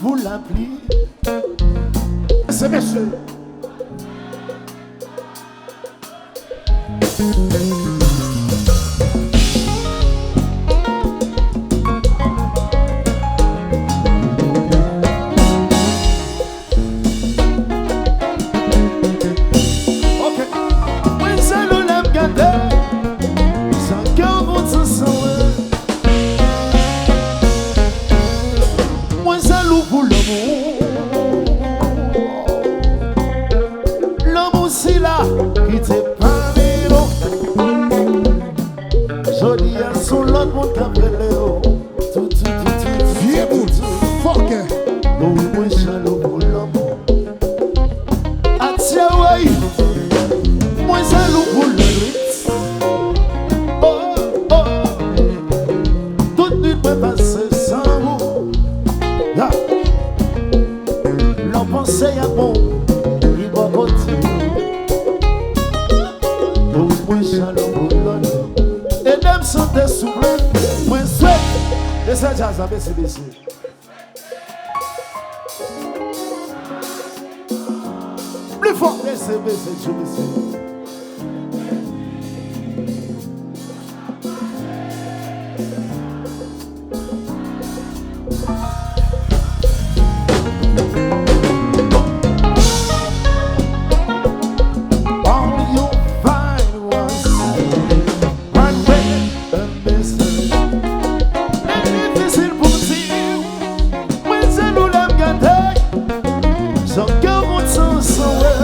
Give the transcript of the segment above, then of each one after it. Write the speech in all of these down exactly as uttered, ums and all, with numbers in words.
Pou lapli. Se mesye. Ok. Mwen se lè w lè m gade. Sa kè w kontan san wè. Mwen se lou pou lanmou. Lanmou sila ki te pami nou. Jodi a, se yon lòt moun k ap rele w. Tou, tou, tou, tou, tou, vye bout, fòkè. Bon, wi, mwen se lou pou lanmou. Atye, wi. Mwen se lou pou lannuit. Oh, oh. Tout nuit mwen pase san ou. Ya. Lè w panse y ap bon, li bò kote. Bon, mwen se lou pou lannuit. Ede m chante souple. Mwen swete. E se djaz la, mesye, mesye. Pli fò, mesye, mesye, mesye, mesye. All you find was one way and business. Li difisil pou m di w, mwen se nou lè m gade. Jan kè w kontan san wè.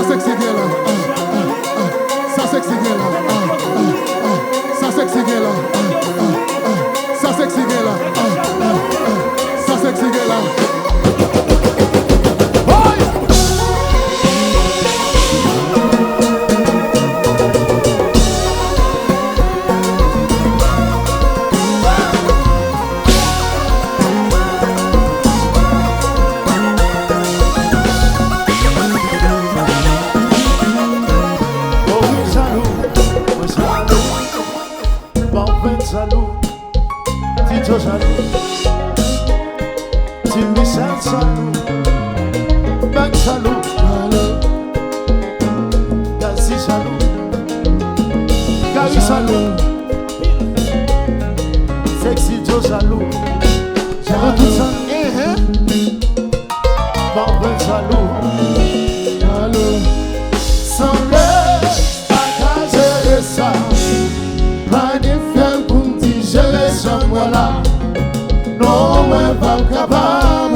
Sa sexy girl la, ah, ah, ah. Sa sexy girl la, ah, ah, ah. Sa sexy girl la, ah, ah, ah. Sa sexy girl la, ah, ah, ah. Sa sexy girl la. Hey! Oh wi, jalou, mwen jalou. Marvin jalou. Ti Joe jalou. Ti Michel jalou. Bag jalou. Gazi jalou. Gary jalou. Sexy Joe jalou. Jalou. Tout jalou. Marvin jalou. Jalou. Sanble pa ka jere sa. Pa gen fyèl pou m di jere jan mwen la. Non, mwen p ap kapab.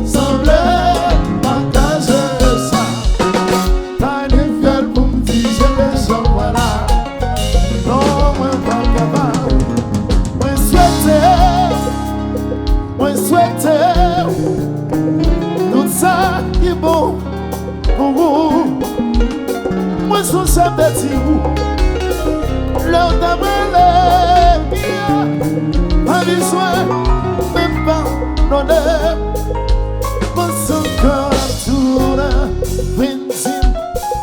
Sanble pa ka jere sa. Pa gen fyèl pou m di jere jan mwen la. Non, mwen p ap kapab. Mwen swete, mwen swete w tout sa ki bon pou ou. Mwen sonje m te di ou, lè w t ap rele, pa bezwen menm pandone. Mwen santi kè ap tounen, vin di m,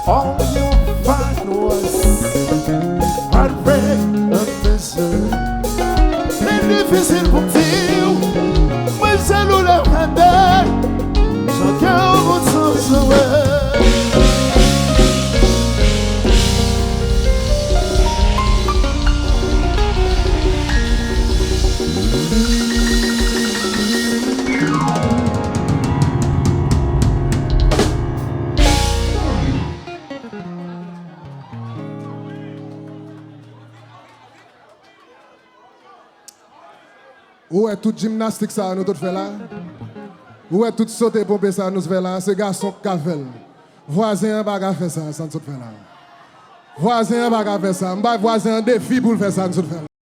all you find was heartbreak and misery. Li difisil pou m di w, mwen jalou lè w rete, jan kè w kontan chanje. Ou wè tout jimnastik sa a nou tout fè la? Ou wè tout sote ponpe sa a nou fè la? Se gason k ka fè l. Vwazen an pa ka fè sa a, sa n sot fè la. Vwazen an pa ka fè sa. M bay vwazen an defi pou l fè sa n sot fè la.